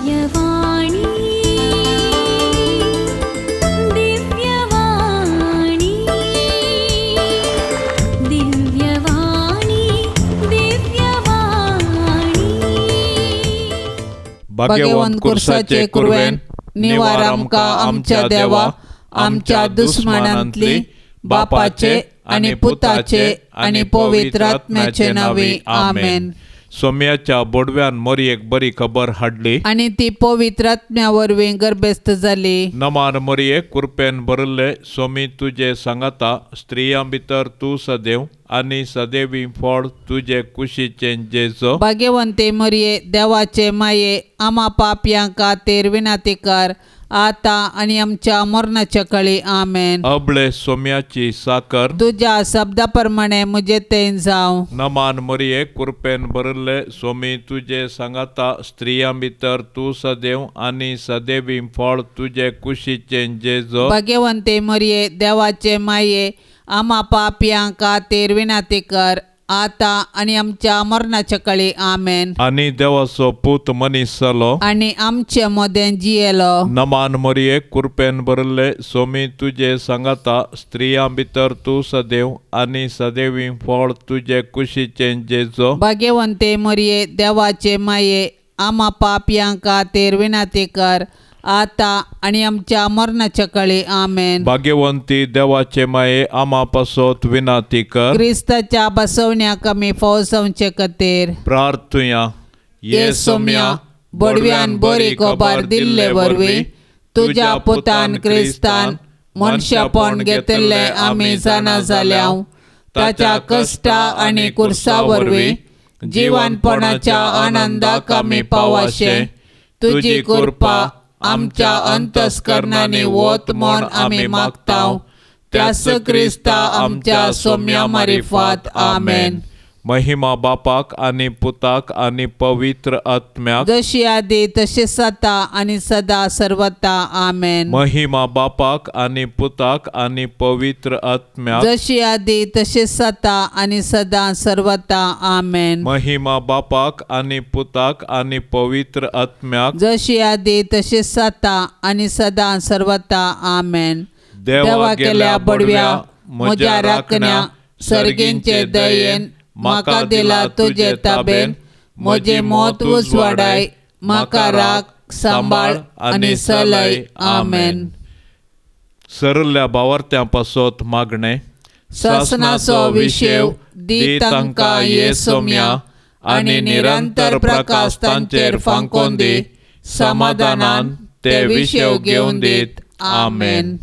दिव्यवाणी दिव्यवाणी दिव्यवाणी दिव्यवाणी. भाग्यवंत कुर्साचे कुरवेन निवार आमकां आमच्या देवा आमच्या दुस्मानांतली बापाचे आनी पुताचे आनी पवित्र आत्म्याचे नांवी आमेन. सोम्याच्या बोडव्यान मोरयेक बरी खबर हाडली आनी ती पवित्र आत्म्या वरवीं गर्भेस्त जाली. नमान मोरये कुरपेन भरिल्ले सोमी तुजे सांगाता स्त्रियां भितर तूं सदैव आनी सदैवी फळ तुजे कुशीचें जेजो. भाग्यवंते मरये देवाचे माये आमा पापयां खातीर विनंती कर आतां आनी आमच्या मरणाच्या काळी आमेन. अबळे सोम्याची साकर तुज्या शब्दा प्रमाणे म्हजे तें जावं. नमान मरये कुरपेन भरिल्ले सोमी तुजे सांगाता स्त्रियां भितर तूं सदैव आनी सदैवी फळ तुजे कुशीचें जेजो. भाग्यवंते मरये देवाचे माये आमा पापयां खातीर विनंती कर आतां आनी आमच्या मरणाच्या काळी आमेन. आनी देवाचो पूत मनीस जालो आनी आमचे मदें जियेलो. नमान मरये कुरपेन भरिल्ले सोमी तुजे सांगाता स्त्रियां भितर तूं सदैव आनी सदैवी फळ तुजे कुशीचें जेजो. भाग्यवंते मरये देवाचे माये आमा पापयां खातीर विनंती कर आतां आनी आमच्या मरणाच्या काळी आमेन. भाग्यवंती देवाचे माये आमा पासत विनंती कर. क्रिस्ताच्या बसवण्याक आमी फौजवचे खातीर प्रार्थुया. ये सोम्या बडव्यान बरी खबर दिल्ले वरवीं तुज्या पुतान क्रिस्तान मनशापण घेतिल्लें आमी जाणा जाल्या. ताच्या कश्टा आनी कुर्सा वरवीं जिवनपणाच्या आनंदाक आमी पावाशें तुजी कृपा आमच्या अंतस्करणांनी वत म्हूण आमी मागता. त्याच क्रिस्ता आमच्या सोम्या मारिफात आमेन. महिमा बापाक आनी पुताक आनी पवित्र आत्म्याक जशी आदी तशी सता आनी सदा सर्वता आमेन. महिमा बापाक आनी पुताक आनी पवित्र आत्म्याक जशी आदी तशी सता आनी सदा सर्वता आमेन. महिमा बापाक आनी पुताक आनी पवित्र आत्म्याक जशी आदी तशी सता आनी सदा सर्वता आमेन. देवा गेल्या बडव्या म्हज्या राखण्या सर्गींचे दयेन म्हाका दिला तुजे ताबेन म्हजें मत उजवाडाय म्हाका राख सांबाळ आनी सलय आमेन. सरल्या बावर्त्यां पासत मागणें. सासणाचो विशेव दी तांकां ये सोम्या आनी निरंतर प्रकाश तांचेर फांकोन दी समाधानान ते विशेव घेवन दीत आमेन.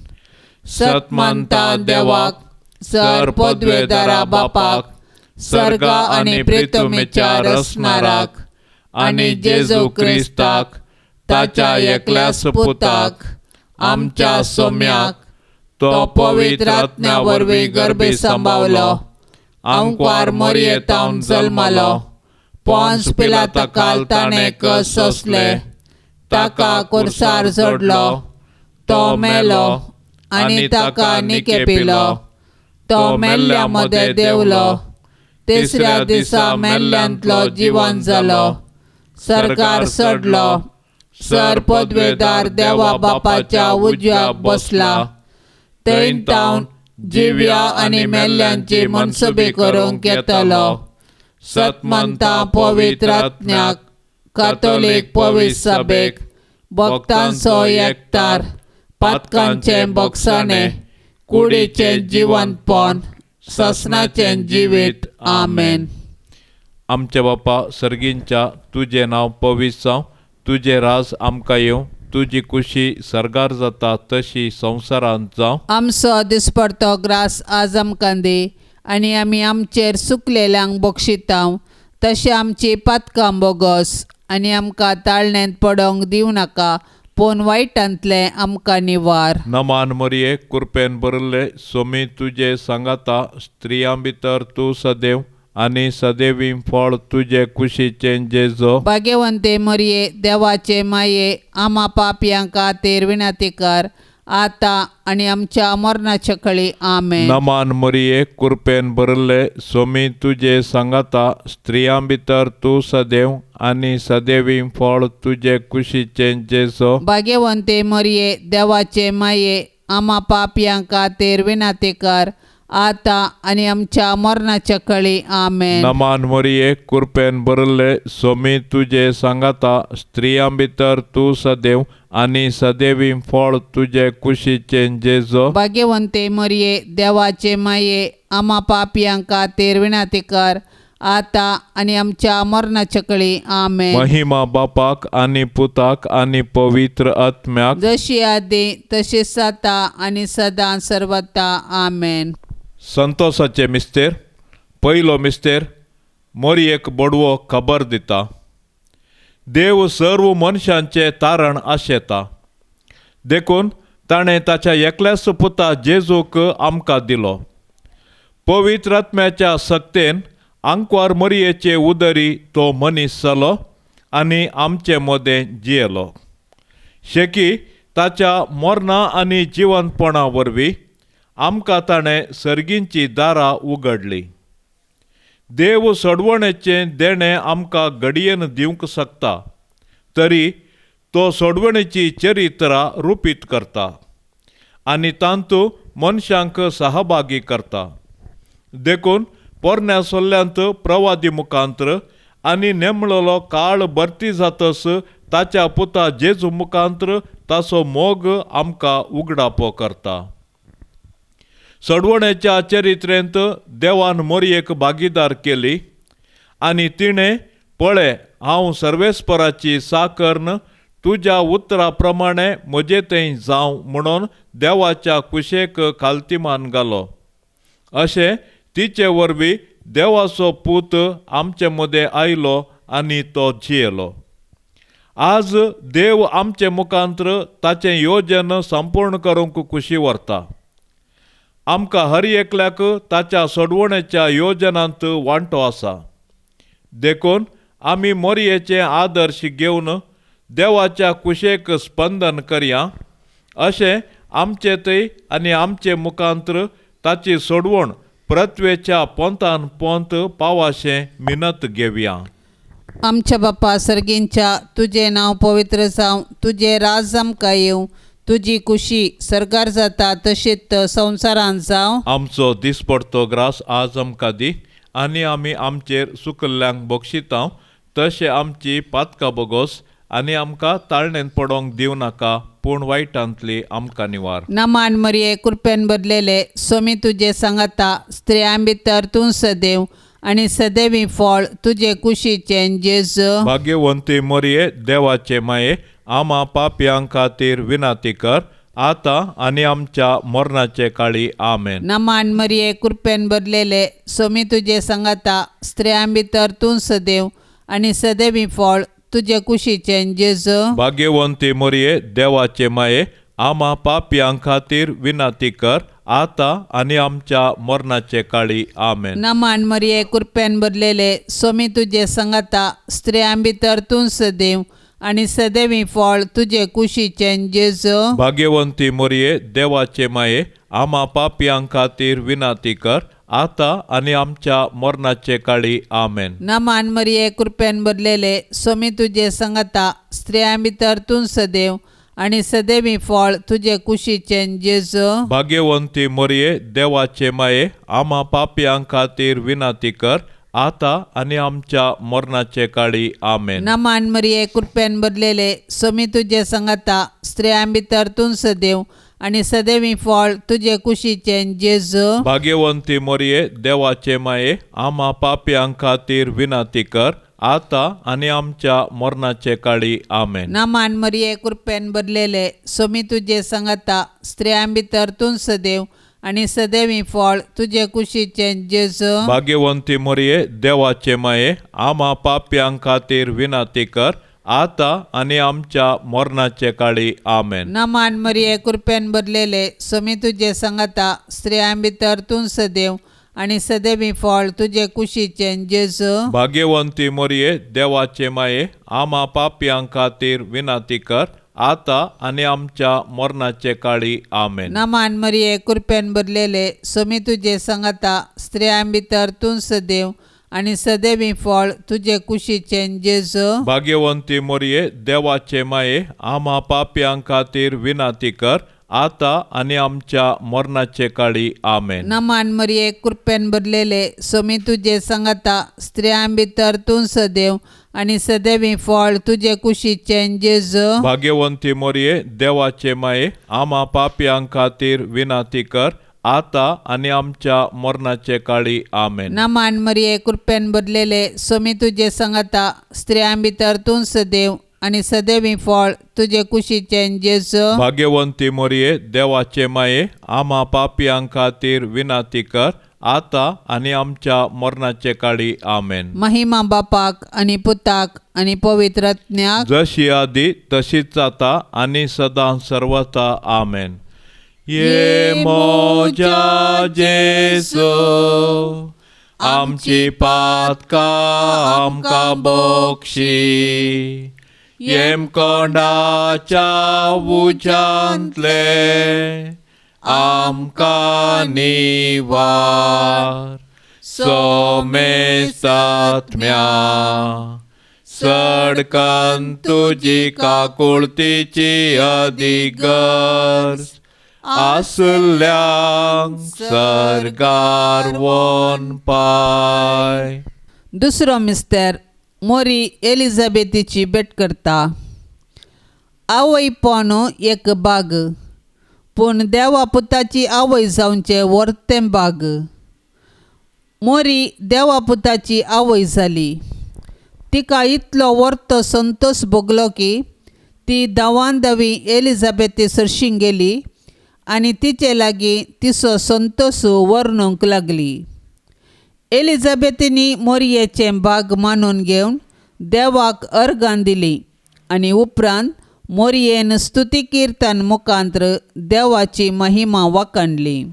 सतमानता देवाक सर पदवेदारा बापाक सर्गा आनी प्रितमेच्या रसणाराक आनी जेजू क्रिस्ताक ताच्या एकल्याच पुताक आमच्या सोम्याक तो तो पवित्र आत्म्या वरवीं गर्भे सांबावलो आंकवार मोरयेतावन जल्मलो पोन्स पिलाता ताणें कस सोंसले ताका कुर्सार जोडलो तो मेलो आनी ताका निकेपिलो तो मेल्ल्या मदें देंवलो तिसऱ्या दिसा मेल्ल्यांतलो जिवन जालो सरकार चडलो सर पदवेदार देवा बापाच्या उजव्याक बसला थंय तावन जिव्या आनी मेल्ल्यांची मनसुबी करूंक येतलो. सतमंता पवित्र आत्म्याक कातोलीक पवित्र सभेक भक्तांचो एकतार पातकांचें बोगसाणें कुडीचें जिवनपण सासणाचें जिवीत आमेन. आमच्या बापा सर्गींच्या तुजें नांव पवित्र जावं तुजें राज आमकां येवं तुजी कुशी सर्गार जाता तशी संवसारांत जावं. आमचो दिसपडतो ग्रास आज आमकां दी आनी आमी आमचेर सुकलेल्यांक बक्षितांव तशें आमची पातकां बोगस आनी आमकां ताळण्यांत पडोंक दिवं नाका पूण वायटांतलें आमकां निवार. नमान मरये कुरपेन भरिल्ले सोमी तुजे सांगाता स्त्रियां भितर तूं सदैव आनी सदैवी फळ तुजे कुशीचें जेजो. भाग्यवंते मरये देवाचे माये आमा पापयां खातीर विनंती कर आतां आनी आमच्या मरणाच्या कळी. आमेन. नमान मरिये, कृपेन भरिल्ले, सोमी तुजे सांगाता, स्त्रियां भितर तूं सदैव आनी सदैवी फळ तुजे कुशीचें जेजो. भाग्यवंते मरिये, देवाचे माये, आमा पापयां खातीर विनंती कर, आतां आनी आमच्या मरणाच्या कळी. आमेन. नमान मरिये, कृपेन भरिल्ले, सोमी तुजे सांगाता, स्त्रियां भितर तूं सदैव आनी सदैवी फळ तुजे कुशीचें जेजो. भाग्यवंते मरिये, देवाचे माये, आमा पापयां खातीर विनंती कर, आतां आनी आमच्या मरणाच्या कळी. आमेन. महिमा बापाक आनी पुताक आनी पवित्र आत्म्याक, जशी आदी तशीच आतां आनी सदां सर्वता. आमेन. संतोषाचे मिस्तेर. पयलो मिस्तेर, मोरयेक बोडवो खबर दिता. देव सर्व मनशांचें तारण आशेता, देखून ताणें ताच्या एकल्याच पुता जेजूक आमकां दिलो. पवित्र आत्म्याच्या सक्तेन आंकवार मरयेचे उदरी तो मनीस जालो आनी आमचे मदें जियेलो. शेकी ताच्या मरणा आनी जिवनपणा वरवीं आमकां ताणें सर्गींची दारां उगडली. देव सोडवणेचें देणें आमकां घडयेन दिवंक शकता, तरी तो सोडवणेची चरित्रां रुपीत करता आनी तांतू मनशांक सहभागी करता. देखून पोरण्या सोल्ल्यांत प्रवादी मुखांत्र आनी नेमळलो काळ भरती जातस ताच्या पुता जेजू मुखांत्र ताचो मोग आमकां उगडापो करता. सोडवणेच्या चरित्रेंत देवान मोरयेक भागीदार केली आनी तिणें पळय हांव सर्वेस्पराची साकर्न तुज्या उतरा प्रमाणे म्हजे थंय जावं म्हणून देवाच्या कुशेक खालतीमान घालो. अशें तिचे वरवीं देवाचो पूत आमचे मदें आयलो आनी तो जियेलो. आज देव आमचे मुखांत्र ताचें योजन संपूर्ण करूंक खुशी व्हरता. आमकां हर एकल्याक ताच्या सोडवणेच्या योजनांत वांटो आसा. देखून आमी मोरयेचे आदर्श घेवन देवाच्या कुशेक स्पंदन करया, अशें आमचे थंय आनी आमचे मुखांत्र ताची सोडवण पृथ्वेच्या पोंतान पोंत पावाशें मिनत घेवया. आमच्या बापा सर्गींच्या, तुजें नांव पवित्र जावं, तुजें राज आमकां येवं, तुजी कुशी सरकार जाता तशीच संवसारांत जावं. आमचो दिसपडतो ग्रास आज आमकां दी आनी आमी आमचेर सुकल्ल्यांक बक्षितांव तशें आमची पातकां बोगोस आनी आमकां ताळणेन पडोंक दिवं नाका, पूण वायटांतली आमकां निवार. नमान मरिये, कृपेन बदलेले, सोमी तुजे सांगाता, स्त्रियां भितर तूं सदैव आनी सदैवी फळ तुजे कुशीचें जेजू. भाग्यवंती मरिये, देवाचे माये, आमा पापयां खातीर विनंती कर, आतां आनी आमच्या मरणाचे काळी. आमेन. नमान मरिये, कृपेन बदलेले, सोमी तुजे सांगाता, स्त्रियां भितर तूं सदैव आनी सदैवी फळ तुजे कुशीचें जेजू. भाग्यवंती मरिये, देवाचे माये, आमा पापयां खातीर विनंती कर, आतां आनी आमच्या मरणाचे काळी. आमेन. नमान मरिये, कृपेन बदलेले, सोमी तुजे सांगाता, स्त्रियां भितर तूं सदैव आनी सदैवी फळ तुजे कुशीचें जेजू. भाग्यवंती मरिये, देवाचे माये, आमा पापयां खातीर विनंती कर, आतां आनी आमच्या मरणाचे काळी. आमेन. नमान मरिये, कृपेन बदलेले, सोमी तुजे सांगाता, स्त्रियां भितर तूं सदैव आनी सदैवी फळ तुजे कुशीचें जेजू. भाग्यवंती मरिये, देवाचे माये, आमा पापयां खातीर विनंती कर, आतां आनी आमच्या मरणाचे काळी. आमेन. नमान मरिये, कृपेन बदलेले, सोमी तुजे सांगाता, स्त्रियां भितर तूं सदैव आनी सदैवी फळ तुजे कुशीचें जेजू. भाग्यवंती मरिये, देवाचे माये, आमा पापयां खातीर विनंती कर, आतां आनी आमच्या मरणाचे काळी. आमेन. नमान मरिये, कृपेन बदलेले, सोमी तुजे सांगाता, स्त्रियां भितर तूं सदैव आनी सदैवी फळ तुजे कुशीचें जेजू. भाग्यवंती मरिये, देवाचे माये, आमा पापयां खातीर विनंती कर, आतां आनी आमच्या मरणाचे काळी. आमेन. नमान मरिये, कृपेन बदलेले, सोमी तुजे सांगाता, स्त्रियां भितर तूं सदैव आनी सदैवी फळ तुजे कुशीचें जेजू. भाग्यवंती मरिये, देवाचे माये, आमा पापयां खातीर विनंती कर, आतां आनी आमच्या मरणाचे काळी. आमेन. नमान मरिये, कृपेन भरलेले, सोमी तुजे संगता, स्त्रियां भितर तूं सदैव आनी सदैवी फळ तुजे कुशीचें जेजू. भाग्यवंती मोरये, देवाचे माये, आम्हा पापयां खातीर विनंती कर, आतां आनी आमच्या मरणाचे काळी. आमेन. नमान मरिये, कृपेन भरलेले, सोमी तुजे संगता, स्त्रियां भितर तूं सदैव आनी सदैवी फळ तुजे कुशीचें जेजू. भाग्यवंती मोरये, देवाचे माये, आम्हा पापयां खातीर विनंती कर, आतां आनी आमच्या मरणाचे काळी. आमेन. नमान मरिये, कृपेन भरलेले, सोमी तुजे संगता, स्त्रियां भितर तूं सदैव आनी सदैवी फळ तुजे कुशीचें जेजू. भाग्यवंती मोरये, देवाचे माये, आम्हा पापयां खातीर विनंती कर, आतां आनी आमच्या मरणाचे काळी. आमेन. महिमा बापाक आनी पुताक आनी पवित्र आत्म्याक, जशी आदी तशीच आतां आनी सदां सर्वता. आमेन. ये मोजा जेजू, आमची पातकां आमकां बक्षी, येमकोंडाच्या उज्यांतले आमकां निवार, सोमेस्तात्म्या सडकन तुजी काकुळतीची अधिगर्ज आसल्यांक सर्गार वोन पाय. दुसरो मिस्तर मोरी एलिझाबेथीची भेट करता. आवयपण एक बाग, पूण देवा पुताची आवय जावचें व्हरतें बाग. मोरी देवा पुताची आवय जाली. तिका इतलो व्हरतो संतोश भोगलो की ती धांवान धांवी एलिझाबेथी सरशीं गेली आनी तिचे लागीं तिचो संतोश वर्णूंक लागली. एलिझाबेथीनी मोरयेचें बाग मानून घेवन देवाक अर्गां दिली आनी उपरांत मोरयेन स्तुती किर्तन मुखांत्र देवाची महिमा वाखाणली.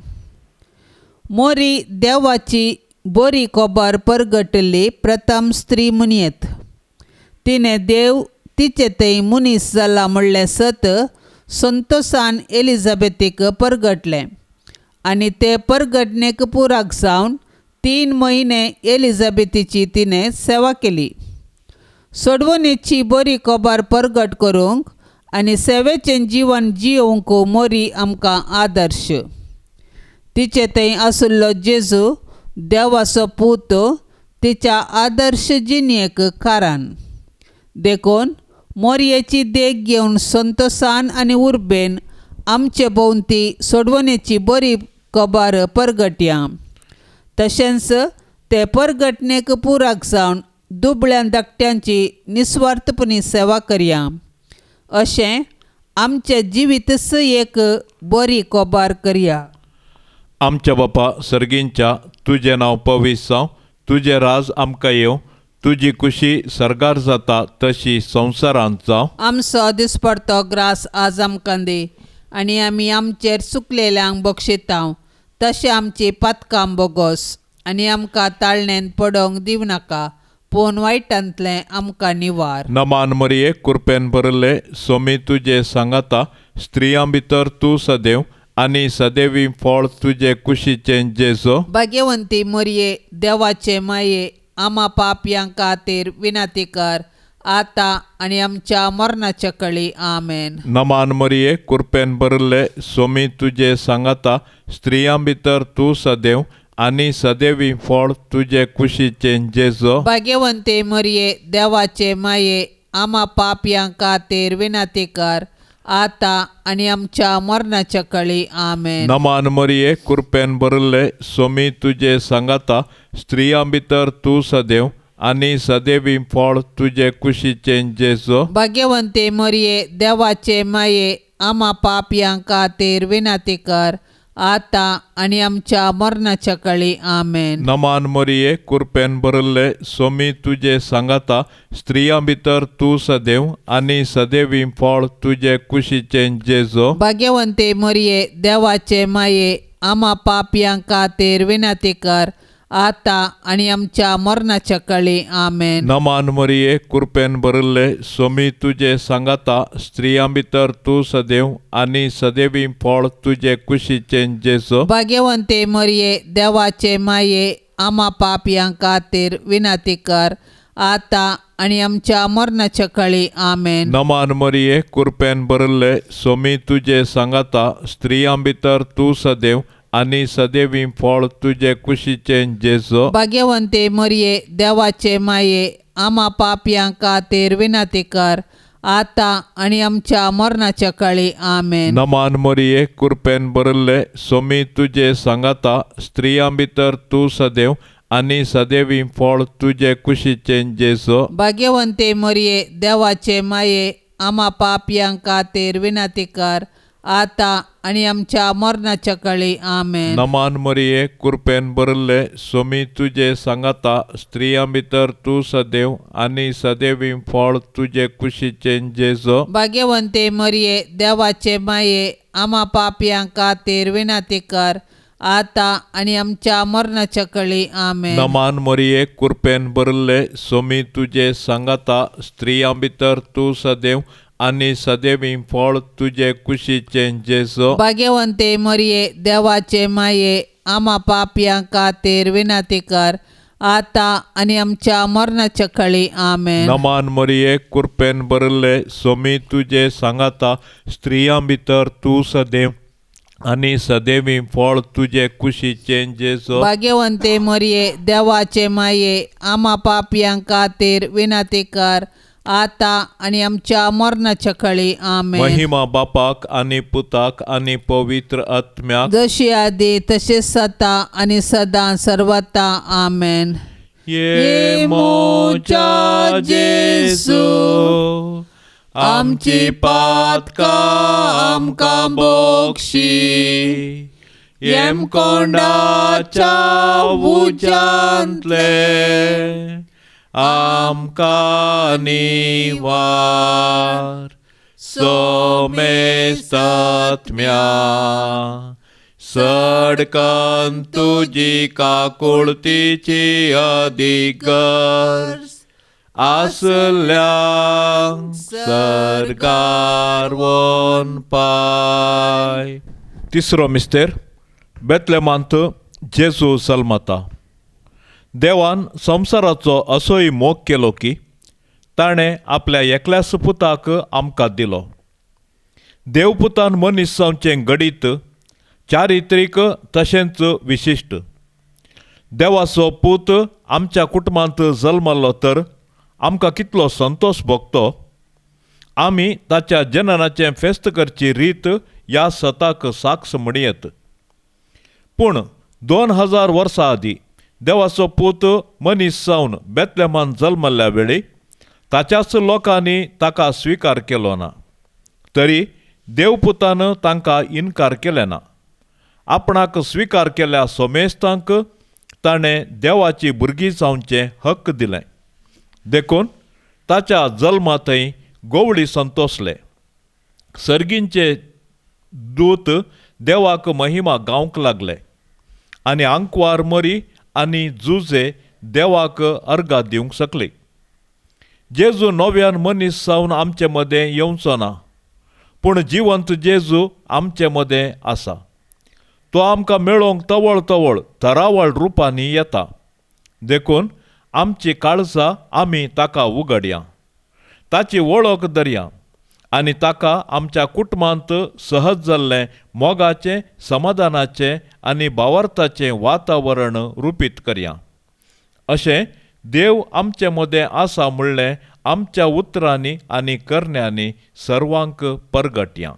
मोरी देवाची बरी खबर परगटिल्ली प्रथम स्त्री म्हणयेत. तिणें देव तिचे थंय मनीस जाला म्हणलें सत संतोसान एलिझाबेथीक परगटलें आनी ते परगटणेक पुराक जावन 3 म्हयने एलिझाबेथीची तिणें सेवा केली. सोडवणेची बरी खबर परगट करूंक आनी सेवेचें जिवन जियोवंक मोरी आमकां आदर्श. तिचे थंय आशिल्लो जेजू देवाचो पूत तिच्या आदर्श जिणेक कारण. देखून मोरयेची देख घेवन संतोसान आनी उर्बेन आमचे भोंवती सोडवणेची बरी खबर परगटया. तशेंच ते परगटणेक पुराक जावन दुबळ्या धाकट्यांची निस्वार्थपणी सेवा करया. अशें आमचें जिवीतच एक बरी खबर करया. आमच्या बापा सर्गींच्या, तुजें नांव पवित्र जावं, तुजें राज आमकां येवं, तुजी खुशी सर्गार जाता तशी संवसारांत जावं. आमचो दिसपडतो ग्रास आज आमकां दी आनी आमी आमचेर चुकलेल्यांक बक्षितांव तशें आमची पातकां बोगोस आनी आमकां ताळणेन पडोवंक दिवं नाका, पूण वायटांतलें आमकां निवार. नमान मरिये, कृपेन भरिल्ले, सोमी तुजे सांगाता, स्त्रियां भितर तूं सदैव आनी सदैवी फळ तुजे कुशीचें जेजू. भाग्यवंती मरिये, देवाचे माये, आमा पापयां खातीर विनंती कर, आतां आनी आमच्या मरणाच्या कळी. आमेन. नमान मरिये, कृपेन भरिल्ले, सोमी तुजे सांगाता, स्त्रियां भितर तूं सदैव आनी सदैवी फळ तुजे कुशीचें जेजू. भाग्यवंती मरिये, देवाचे माये, आमा पापयां खातीर विनंती कर, आतां आनी आमच्या मरणाच्या कळी. आमेन. नमान मरिये, कृपेन भरिल्ले, सोमी तुजे सांगाता, स्त्रियां भितर तूं सदैव आनी सदैवी फळ तुजे कुशीचें जेजू. भाग्यवंती मरिये, देवाचे माये, आमा पापयां खातीर विनंती कर, आतां आनी आमच्या मरणाच्या कळी. आमेन. नमान मरिये, कृपेन भरिल्ले, सोमी तुजे सांगाता, स्त्रियां भितर तूं सदैव आनी सदैवी फळ तुजे कुशीचें जेजू. भाग्यवंती मरिये, देवाचे माये, आमा पापयां खातीर विनंती कर, आतां आनी आमच्या मरणाच्या काळी. आमेन. नमान मरिये, कृपेन भरिल्ले, सोमी तुजे सांगाता, स्त्रियां भितर तूं सदैव आनी सदैवी फळ तुजे कुशीचें जेजू. भाग्यवंते मरिये, देवाचे माये, आमा पापयां खातीर विनंती कर, आतां आनी आमच्या मरणाच्या काळी. आमेन. नमान मरिये, कृपेन भरिल्ले, सोमी तुजे सांगाता, स्त्रियां भितर तूं सदैव आनी सदैवी फळ तुजे कुशीचें जेजू. भाग्यवंते मरिये, देवाचे माये, आमा पापयां खातीर विनंती कर, आतां आनी आमच्या मरणाच्या काळी. आमेन. नमान मरिये, कृपेन भरिल्ले, सोमी तुजे सांगाता, स्त्रियां भितर तूं सदैव आनी सदैवी फळ तुजे कुशीचें जेजू. भाग्यवंते मरिये, देवाचे माये, आमा पापयां खातीर विनंती कर, आतां आनी आमच्या मरणाच्या काळी. आमेन. नमान मरिये, कृपेन भरिल्ले, सोमी तुजे सांगाता, स्त्रियां भितर तूं सदैव आनी सदैवी फळ तुजे कुशीचें जेजू. भाग्यवंते मरिये, देवाचे माये, आमा पापयां खातीर विनंती कर, आतां आनी आमच्या मरणाच्या काळी. आमेन. नमान मरिये, कृपेन भरिल्ले, सोमी तुजे सांगाता, स्त्रियां भितर तूं सदैव आनी सदैवी फळ तुजे कुशीचें जेजू. भाग्यवंते मरिये, देवाचे माये, आमा पापयां खातीर विनंती कर, आतां आनी आमच्या मरणाच्या काळी. आमेन. नमान मरिये, कृपेन भरिल्ले, सोमी तुजे सांगाता, स्त्रियां भितर तूं सदैव आनी सदैवी फळ तुजे कुशीचें जेजू. भाग्यवंते मरिये, देवाचे माये, आमा पापयां खातीर विनंती कर, आतां आनी आमच्या मरणाच्या काळी. आमेन. महिमा बापाक आनी पुताक आनी पवित्र आत्म्याक, जशी आदी तशीच सता आनी सदां सर्वता. आमेन. ये मोजा जेजू, आमची पातकां आमकां बक्षी, येमकोंडाच्या उज्यांतले आमकां निवार. सोमेस्तात्म्या सडकन तुजी काकुळतीची अधिगर्ज आसल्यांक सर्गार वन पाय. तिसरो मिस्तेर, बेतलेमांत जेजू जल्मता. देवान संवसाराचो असोय मोग केलो की ताणें आपल्या एकल्याच पुताक आमकां दिलो. देवपुतान मनीस जावचें घडीत चारित्रीक तशेंच विशिश्ट. देवाचो पूत आमच्या कुटुंबांत जल्मलो तर आमकां कितलो संतोश भोगतो. आमी ताच्या जननाचें फेस्त करची रीत ह्या सताक साक्ष म्हणयेत. पूण 2000 वर्सां आदीं देवाचो पूत मनीस जावन बेतलेमान जल्मल्ल्या वेळी ताच्याच लोकांनी ताका स्विकार केलो ना, तरी देवपुतान तांकां इनकार केले ना. आपणाक स्विकार केल्या सोमेस्तांक ताणें देवाची भुरगीं जावचें हक्क दिलें. देखून ताच्या जल्मांतय गोवळी संतोसले. सर्गींचे दूत देवाक महिमा गावंक लागले आनी आंकवार मरी आनी जुजे देवाक अर्गां दिवंक शकली. जेजू नव्यान मनीस जावन आमचे मदें येवचो ना, पूण जिवंत जेजू आमचे मदें आसा. तो आमकां मेळोवंक तवळ तवळ थरावळ रुपांनी येता. देखून आमची काळजां आमी ताका उगडया, ताची वळख धरया आनी ताका आमच्या कुटुंबांत सहज जाल्लें मोगाचें, समाधानाचें आनी भावार्थाचें वातावरण रुपीत करया. अशें देव आमचे मदें आसा म्हणलें आमच्या उतरांनी आनी करण्यांनी सर्वांक परगटया.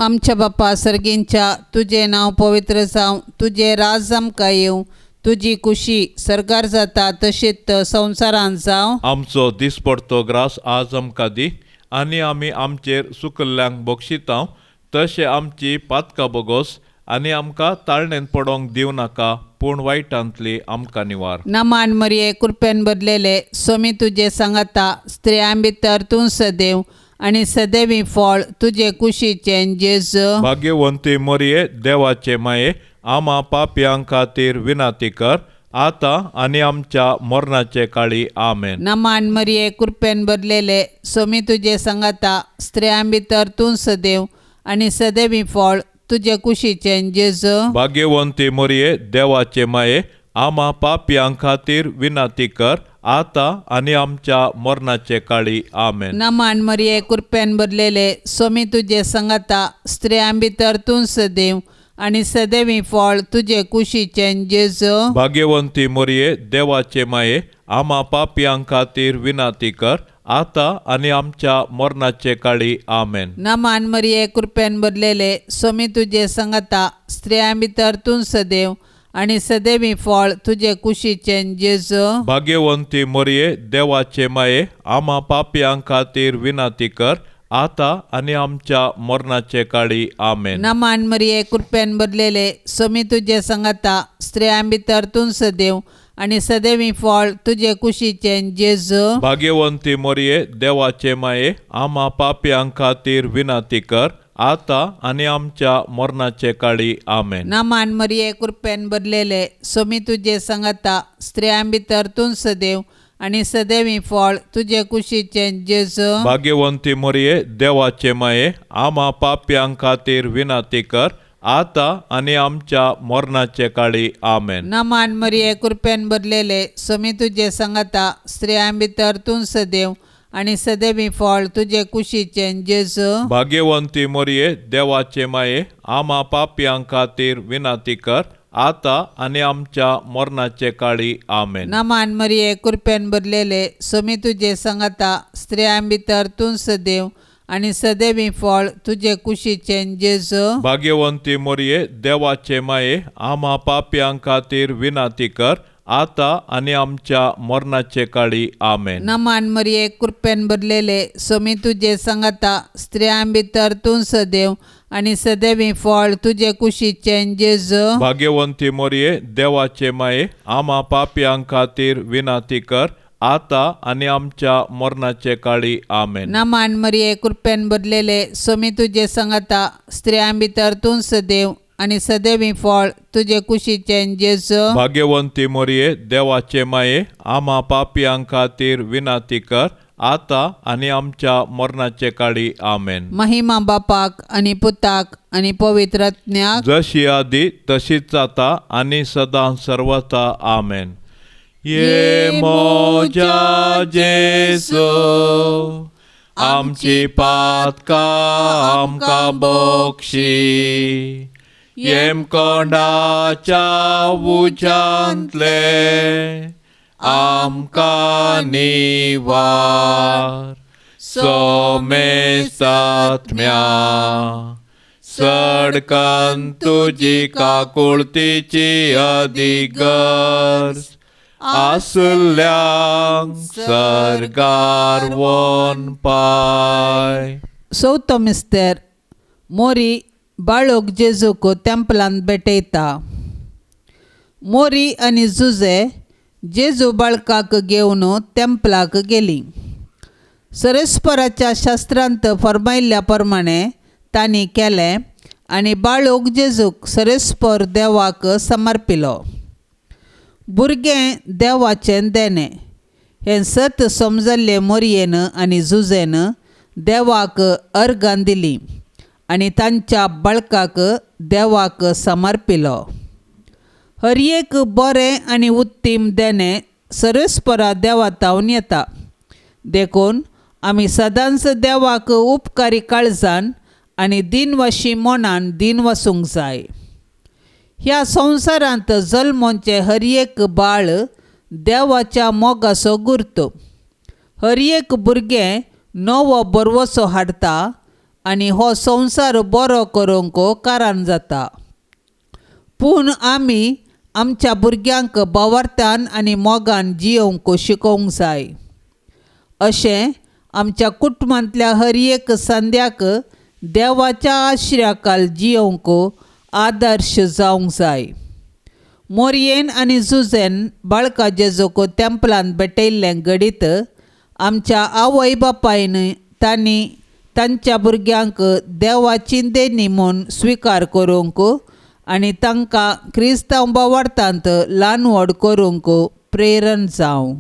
आमच्या बापा सर्गींच्या, तुजें नांव पवित्र जावं, तुजें राज आमकां येवं, तुजी कुशी सर्गार जाता तशीच संवसारांत जावं. आमचो दिसपडतो ग्रास आज आमकां दी आनी आमी आमचेर सुकल्ल्यांक बक्षितांव तशें आमची पातकां बोगोस आनी आमकां ताळणेन पडोंक दिवं नाका, पूण वायटांतली आमकां निवार. नमान मरिये, कृपेन बदलेले, सोमी तुजे सांगाता, स्त्रियां भितर तूं सदैव आनी सदैवी फळ तुजे कुशीचें जेजू. भाग्यवंती मरिये, देवाचे माये, आमा पापयां खातीर विनंती कर आतां आनी आमच्या मरणाचे काळी. आमेन. नमान मरिये, कृपेन भरलेले, सोमी तुजे संगाता, स्त्रियां भितर तूं सदैव आनी सदैवी फळ तुजे कुशीचें जेजू. भाग्यवंती मरिये, देवाचे माये, आमा पापयां खातीर विनंती कर, आतां आनी आमच्या मरणाचे काळी. आमेन. नमान मरिये, कृपेन भरलेले, सोमी तुजे संगाता, स्त्रियां भितर तूं सदैव आनी सदैवी फळ तुजे कुशीचें जेजू. भाग्यवंती मरिये, देवाचे माये, आमा पापयां खातीर विनंती कर, आतां आनी आमच्या मरणाचे काळी. आमेन. नमान मरिये, कृपेन भरलेले, सोमी तुजे संगाता, स्त्रियां भितर तूं सदैव आनी सदैवी फळ तुजे कुशीचें जेजू. भाग्यवंती मरिये, देवाचे माये, आमा पापयां खातीर विनंती कर, आतां आनी आमच्या मरणाचे काळी. आमेन. नमान मरिये, कृपेन भरलेले, सोमी तुजे संगाता, स्त्रियां भितर तूं सदैव आनी सदैवी फळ तुजे कुशीचें जेजू. भाग्यवंती मरिये, देवाचे माये, आमा पापयां खातीर विनंती कर, आतां आनी आमच्या मरणाचे काळी. आमेन. नमान मरिये, कृपेन भरलेले, सोमी तुजे संगाता, स्त्रियां भितर तूं सदैव आनी सदैवी फळ तुजे कुशीचें जेजू. भाग्यवंती मरिये, देवाचे माये, आमा पापयां खातीर विनंती कर, आतां आनी आमच्या मरणाचे काळी. आमेन. नमान मरिये, कृपेन भरलेले, सोमी तुजे संगाता, स्त्रियां भितर तूं सदैव आनी सदैवी फळ तुजे कुशीचें जेजू. भाग्यवंती मरिये, देवाचे माये, आमा पापयां खातीर विनंती कर, आतां आनी आमच्या मरणाचे काळी. आमेन. नमान मरिये, कृपेन भरलेले, सोमी तुजे संगाता, स्त्रियां भितर तूं सदैव आनी सदैवी फळ तुजे कुशीचें जेजू. भाग्यवंती मरिये, देवाचे माये, आमा पापयां खातीर विनंती कर, आतां आनी आमच्या मरणाचे काळी. आमेन. नमान मरिये, कृपेन भरलेले, सोमी तुजे संगाता, स्त्रियां भितर तूं सदैव आनी सदैवी फळ तुजे कुशीचें जेजू. भाग्यवंती मरिये, देवाचे माये, आमा पापयां खातीर विनंती कर, आतां आनी आमच्या मरणाचे काळी. आमेन. नमान मरिये, कृपेन भरलेले, सोमी तुजे संगाता, स्त्रियां भितर तूं सदैव आनी सदैवी फळ तुजे कुशीचें जेजू. भाग्यवंती मरिये, देवाचे माये, आमा पापयां खातीर विनंती कर, आतां आनी आमच्या मरणाचे काळी. आमेन. महिमा बापाक आनी पुताक आनी पवित्र आत्म्याक, जशी आदी तशीच आतां आनी सदां सर्वता. आमेन. ये मोजा जेसू, आमची पातकां आमकां बक्षी, येमकोंडाच्या उज्यांतले आमकां निवार, सोमेस्तात्म्या सडकन तुजी काकुळतीची अधिगर्ज आसल्यांक सर्गार वोन पाय. चवथो मिस्तेर. मोरी बाळोक जेजूक तेंपलांत भेटयता. मोरी आनी जुजे जेजू बाळकाक घेवन तेंपलाक गेली. सरेस्पराच्या शास्त्रांत फर्मायल्ल्या प्रमाणे तांणी केलें आनी बाळोक जेजूक सरेस्पर देवाक समर्पिलो. भुरगें देवाचें देणें हें सत समजल्लें मोरयेन आनी जुजेन देवाक अर्गां दिलीं आनी तांच्या बाळकाक देवाक समर्पिलो. हर एक बरें आनी उत्तीम देणें सरस्परा देवा तावन येता. देखून आमी सदांच देवाक उपकारी काळजान आनी दिनवाशी मनान दिन वसूंक जाय. ह्या संवसारांत जल्मोचें हर एक बाळ देवाच्या मोगाचो गुर्त. हर एक भुरगें नवो बरवसो हाडटा आनी हो संवसार बरो करूंक कारण जाता. पूण आमी आमच्या भुरग्यांक बावरतान आनी मोगान जियोवंक शिकोवंक जाय. अशें आमच्या कुटुंबांतल्या हर एक संद्याक देवाच्या आश्र्याखाल जियोवंक आदर्श जावंक जाय. मोरयेन आनी जुजेन बाळका जेजूक तेंपलांत भेटयल्लें घडीत आमच्या आवय बापायन तांणी तांच्या भुरग्यांक देवाची देणी म्हूण स्विकार करूंक आनी तांकां क्रिस्तांव बोवार्थांत ल्हान व्हड करूंक प्रेरण जावं.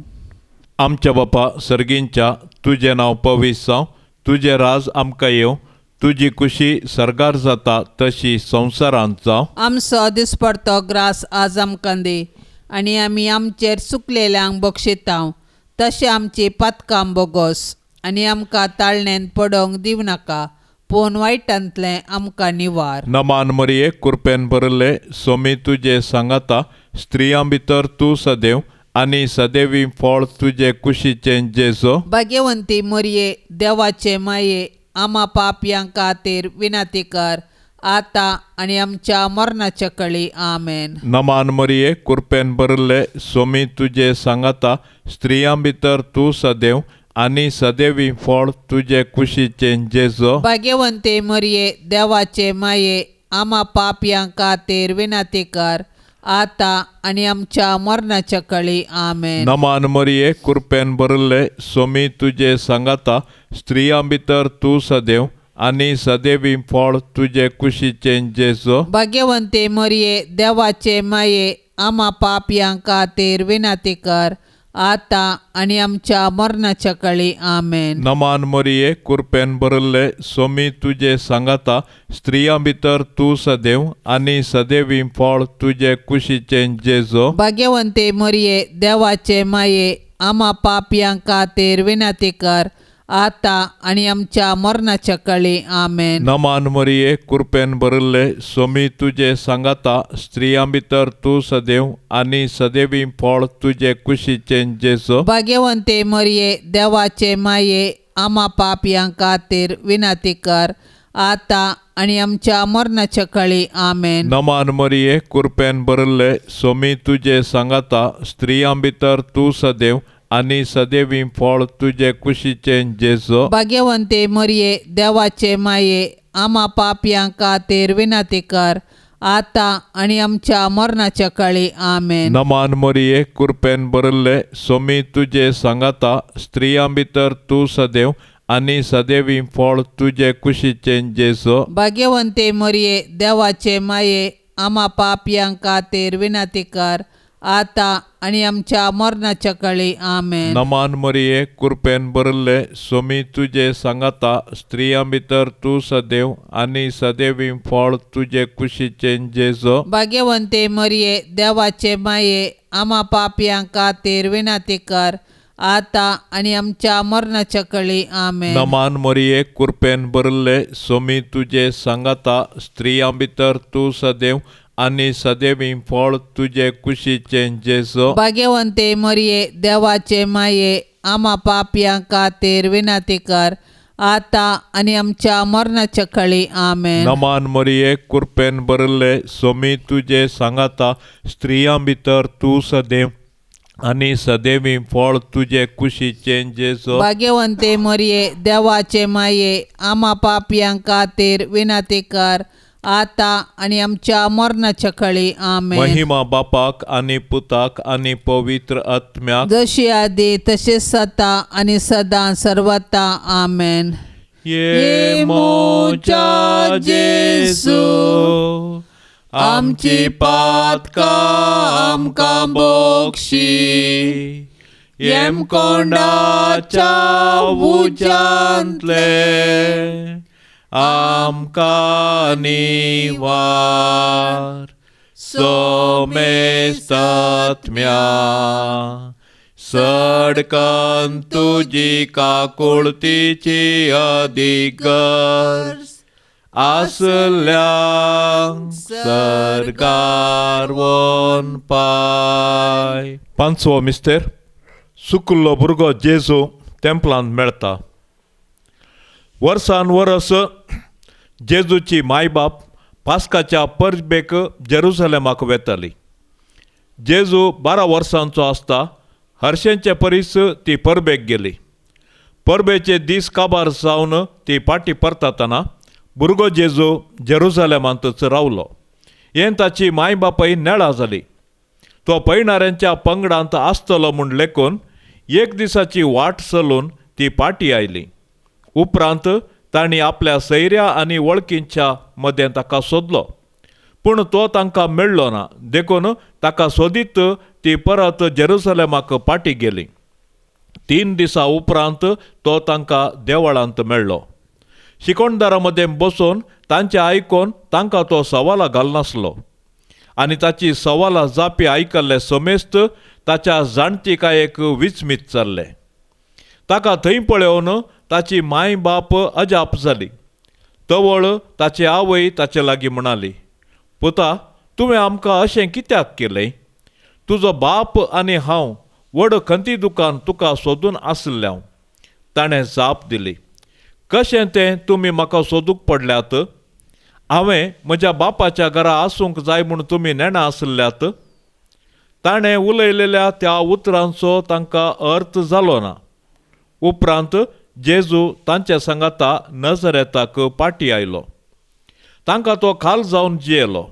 आमच्या बापा सर्गींच्या, तुजें नांव पवीस जावं, तुजें राज आमकां येवं, तुजी कुशी सर्गार जाता तशी संवसारांत जावं. आमचो दिसपडतो ग्रास आज आमकां दी आनी आमी आमचेर चुकलेल्यांक बक्षितांव तशें आमची पातकां बोगोस आनी आमकां ताळणेन पडोवंक दिवं नाका पूण वायटांतलें आमकां निवार. नमान मरिये, कुरपेन भरिल्ले, सोमी तुजे सांगाता, स्त्रियां भितर तूं सदैव आनी सदैवी फळ तुजे कुशीचें जेजो. भाग्यवंती मरिये, देवाचे माये, आमा पापयां खातीर विनंती कर आतां आनी आमच्या मरणाच्या कळी. आमेन. नमान मरिये, कुरपेन भरिल्ले, सोमी तुजे सांगाता, स्त्रियां भितर तूं सदैव आनी सदैवी फळ तुजे कुशीचें जेजो. भाग्यवंती मरिये, देवाचे माये, आमा पापयां खातीर विनंती कर आतां आनी आमच्या मरणाच्या कळी. आमेन. नमान मरिये, कुरपेन भरिल्ले, सोमी तुजे सांगाता, स्त्रियां भितर तूं सदैव आनी सदैवी फळ तुजे कुशीचें जेजो. भाग्यवंती मरिये, देवाचे माये, आमा पापयां खातीर विनंती कर आतां आनी आमच्या मरणाच्या कळी. आमेन. नमान मरिये, कुरपेन भरिल्ले, सोमी तुजे सांगाता, स्त्रियां भितर तूं सदैव आनी सदैवी फळ तुजे कुशीचें जेजो. भाग्यवंती मरिये, देवाचे माये, आमा पापयां खातीर विनंती कर आतां आनी आमच्या मरणाच्या कळी. आमेन. नमान मरिये, कुरपेन भरिल्ले, सोमी तुजे सांगाता, स्त्रियां भितर तूं सदैव आनी सदैवी फळ तुजे कुशीचें जेजो. भाग्यवंती मरिये, देवाचे माये, आमा पापयां खातीर विनंती कर आतां आनी आमच्या मरणाच्या कळी. आमेन. नमान मरिये, कुरपेन भरिल्ले, सोमी तुजे सांगाता, स्त्रियां भितर तूं सदैव आनी सदैवी फळ तुजे कुशीचें जेजो. भाग्यवंती मरिये, देवाचे माये, आमा पापयां खातीर विनंती कर आतां आनी आमच्या मरणाच्या कळी. आमेन. नमान मरिये, कुरपेन भरिल्ले, सोमी तुजे सांगाता, स्त्रियां भितर तूं सदैव आनी सदैवी फळ तुजे कुशीचें जेजो. भाग्यवंती मरिये, देवाचे माये, आमा पापयां खातीर विनंती कर आतां आनी आमच्या मरणाच्या कळी. आमेन. नमान मरिये, कुरपेन भरिल्ले, सोमी तुजे सांगाता, स्त्रियां भितर तूं सदैव आनी सदैवी फळ तुजे कुशीचें जेजो. भाग्यवंती मरिये, देवाचे माये, आमा पापयां खातीर विनंती कर आतां आनी आमच्या मरणाच्या कळी. आमेन. नमान मरिये, कुरपेन भरिल्ले, सोमी तुजे सांगाता, स्त्रियां भितर तूं सदैव आनी सदैवी फळ तुजे कुशीचें जेजो. भाग्यवंती मरिये, देवाचे माये, आमा पापयां खातीर विनंती कर आतां आनी आमच्या मरणाच्या कळी. आमेन. नमान मरिये, कुरपेन भरिल्ले, सोमी तुजे सांगाता, स्त्रियां भितर तूं सदैव आनी सदैवी फळ तुजे कुशीचें जेजो. भाग्यवंती मरिये, देवाचे माये, आमा पापयां खातीर विनंती कर आतां आनी आमच्या मरणाच्या कळी. आमेन. महिमा बापाक आनी पुताक आनी पवित्र आत्म्याक, जशी आदी तशें सता आनी सदां सर्वता. आमेन. ये मोजा जेजू, आमची पातकां आमकां बोक्षी, येमकोंडाच्या उज्यांतले आमकां निवार. सोमेस्तात्म्या, सडकन तुजी काकुळतीची अधिगर्ज आसल्यांक सर्गार वन पाय. पांचवो मिस्तेर, सुकुल्लो भुरगो जेजू तेंपलांत मेळटा. वर्सान वरस जेजूची मायबाप पास्काच्या परबेक जेरुसलेमाक वेताली. जेजू 12 वर्सांचो आसता हरशेंचे परीस ती परबेक गेली. परबेचे दीस काबार जावन ती पाटी परतातना भुरगो जेजू जेरुसलेमांतच रावलो. हें ताची माय बापाय नेळा जाली. तो पयणाऱ्यांच्या पंगडांत आसतलो म्हूण लेखून एक दिसाची वाट चलून ती पाटी आयली. उपरांत तांणी आपल्या सैऱ्या आनी वळखींच्या मदें ताका सोदलो, पूण तो तांकां मेळ्ळो ना. देखून ताका सोदीत ती परत जेरुसलेमाक पाटी गेली. 3 दिसां उपरांत तो तांकां देवळांत मेळ्ळो. शिकोणदारा मदें बसून तांचें आयकून तांकां तो सवालां घालनासलो आनी ताची सवालां जापी आयकल्ले समेस्त ताच्या जाणतिकायेक विस्मीत जाल्ले. ताका थंय पळोवन ताची माय बाप अजाप जाली. तवळ ताची आवय ताचे लागीं म्हणाली, पुता, तुवें आमकां अशें कित्याक केलें? तुजो बाप आनी हांव व्हड खंती दुकान तुका सोदून आसलें हांव. ताणें जाप दिली, कशें तें तुमी म्हाका सोदूंक पडल्यात? हांवें म्हज्या बापाच्या घरा आसूंक जाय म्हूण तुमी नेणा आसल्यात? ताणें उलयलेल्या त्या उतरांचो तांकां अर्थ जालो ना. उपरांत जेजू तांच्या सांगाता नजरेताक पाटी आयलो. तांकां तो खाल जावन जियेलो.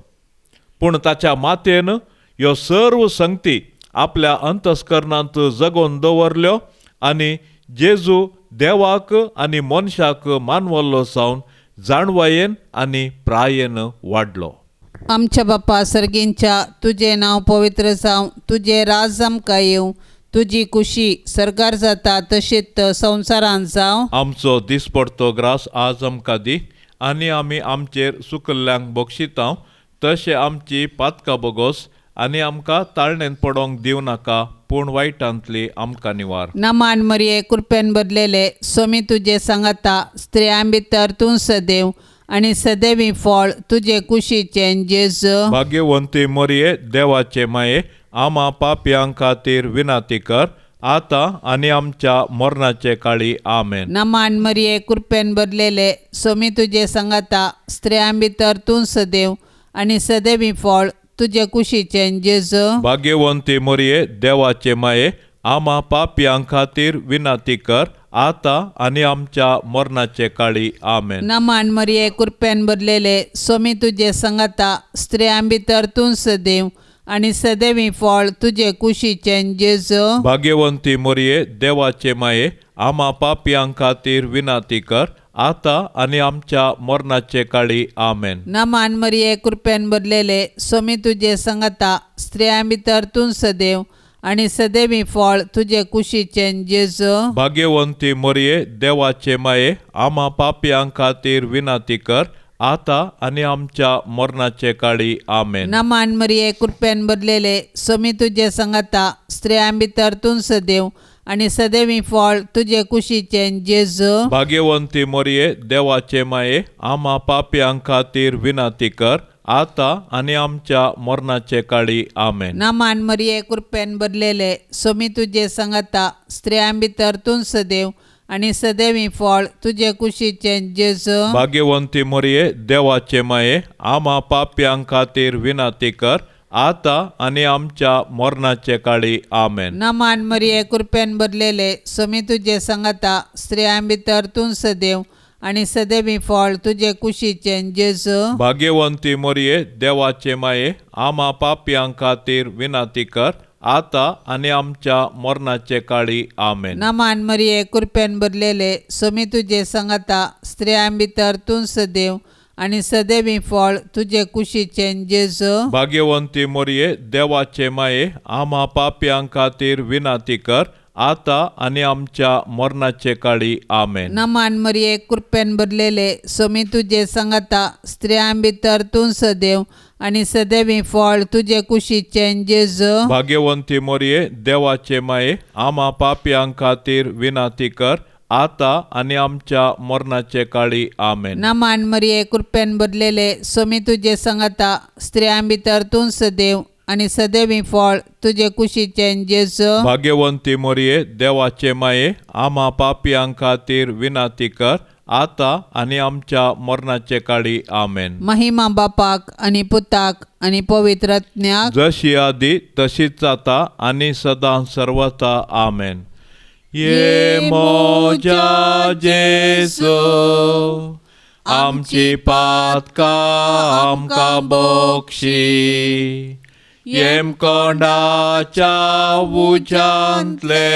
पूण ताच्या मातेन ह्यो सर्व संगती आपल्या अंतस्करणांत जगोवन दवरल्यो आनी जेजू देवाक आनी मनशाक मानवल्लो जावन जाणवायेन आनी प्रायेन वाडलो. आमच्या बापा सर्गींच्या, तुजें नांव पवित्र जावं, तुजें राज आमकां येवं, तुजी कुशी सरकार जाता तशीच संवसारांत जावं. आमचो दिसपडतो ग्रास आज आमकां दी आनी आमी आमचेर सुकल्ल्यांक बक्षितां तशें आमची पातकां बोगोस आनी आमकां ताळणेन पडोंक दिवं नाका, पूण वायटांतली आमकां निवार. नमान मरिये, कृपेन बदलेले, सोमी तुजे सांगाता, स्त्रियां भितर तूं सदैव आनी सदैवी फळ तुजे कुशीचें जेजू. भाग्यवंती मरिये, देवाचे माये, आमा पापयां खातीर विनंती कर आतां आनी आमच्या मरणाचे काळी. आमेन. नमान मरिये, कृपेन बदलेले, सोमी तुजे सांगाता, स्त्रियां भितर तूं सदैव आनी सदैवी फळ तुजे कुशीचें जेजू. भाग्यवंती मरिये, देवाचे माये, आमा पापयां खातीर विनंती कर आतां आनी आमच्या मरणाचे काळी. आमेन. नमान मरिये, कृपेन बदलेले, सोमी तुजे सांगाता, स्त्रियां भितर तूं सदैव आनी सदैवी फळ तुजे कुशीचें जेजू. भाग्यवंती मरिये, देवाचे माये, आमा पापयां खातीर विनंती कर आतां आनी आमच्या मरणाचे काळी. आमेन. नमान मरिये, कृपेन बदलेले, सोमी तुजे सांगाता, स्त्रियां भितर तूं सदैव आनी सदैवी फळ तुजे कुशीचें जेजू. भाग्यवंती मरिये, देवाचे माये, आमा पापयां खातीर विनंती कर आतां आनी आमच्या मरणाचे काळी. आमेन. नमान मरिये, कृपेन बदलेले, सोमी तुजे सांगाता, स्त्रियां भितर तूं सदैव आनी सदैवी फळ तुजे कुशीचें जेजू. भाग्यवंती मरिये, देवाचे माये, आमा पापयां खातीर विनंती कर आतां आनी आमच्या मरणाचे काळी. आमेन. नमान मरिये, कृपेन बदलेले, सोमी तुजे सांगाता, स्त्रियां भितर तूं सदैव आनी सदैवी फळ तुजे कुशीचें जेजू. भाग्यवंती मरिये, देवाचे माये, आमा पापयां खातीर विनंती कर आतां आनी आमच्या मरणाचे काळी. आमेन. नमान मरिये, कृपेन बदलेले, सोमी तुजे सांगाता, स्त्रियां भितर तूं सदैव आनी सदैवी फळ तुजे कुशीचें जेजू. भाग्यवंती मरिये, देवाचे माये, आमा पापयां खातीर विनंती कर आतां आनी आमच्या मरणाचे काळी. आमेन. नमान मरिये, कृपेन बदलेले, सोमी तुजे सांगाता, स्त्रियां भितर तूं सदैव आनी सदैवी फळ तुजे कुशीचें जेजू. भाग्यवंती मरिये, देवाचे माये, आमा पापयां खातीर विनंती कर आतां आनी आमच्या मरणाचे काळी. आमेन. नमान मरिये, कृपेन बदलेले, सोमी तुजे सांगाता, स्त्रियां भितर तूं सदैव आनी सदैवी फळ तुजे कुशीचें जेजू. भाग्यवंती मरिये, देवाचे माये, आमा पापयां खातीर विनंती कर आतां आनी आमच्या मरणाचे काळी. आमेन. नमान मरिये, कृपेन बदलेले, सोमी तुजे सांगाता, स्त्रियां भितर तूं सदैव आनी सदैवी फळ तुजे कुशीचें जेजू. भाग्यवंती मरिये, देवाचे माये, आमा पापयां खातीर विनंती कर आतां आनी आमच्या मरणाचे काळी. आमेन. महिमा बापाक आनी पुताक आनी पवित्र आत्म्याक, जशी आदी तशीच आतां आनी सदां सर्वता. आमेन. ये मोजा जेजू, आमची पातकां आमकां बक्षी, येमकोंडाच्या उज्यांतले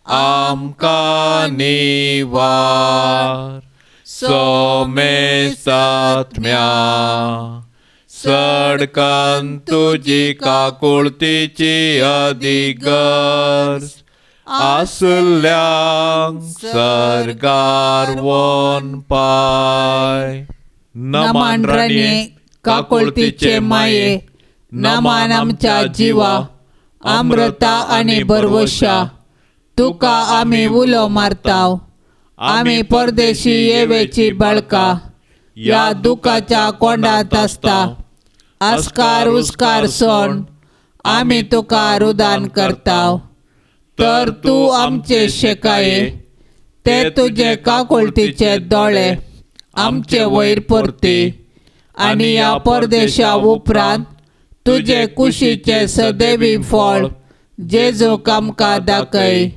आमकां निवार, सोमेस्तात्म्या चडकन तुजी काकुळतीची अदीक गरज आसल्यांक सर्गार वोन पाय. नमन राणये काकुळतीचे माये, नमन आमच्या जिवा, अमृता आनी भरवशा, तुका आमी उलो मारताव. आमी परदेशी येवेची बाळका ह्या दुखाच्या कोंडांत आसता. आस्कार उस्कार सोण आमी तुका रुदान करताव. तर तूं आमचे शेकाये, ते तुजे काकुळतीचे दोळे आमचे वयर परती आनी ह्या परदेशा उपरांत तुजे कुशीचे सदैवी फळ जेजूक आमकां दाखय.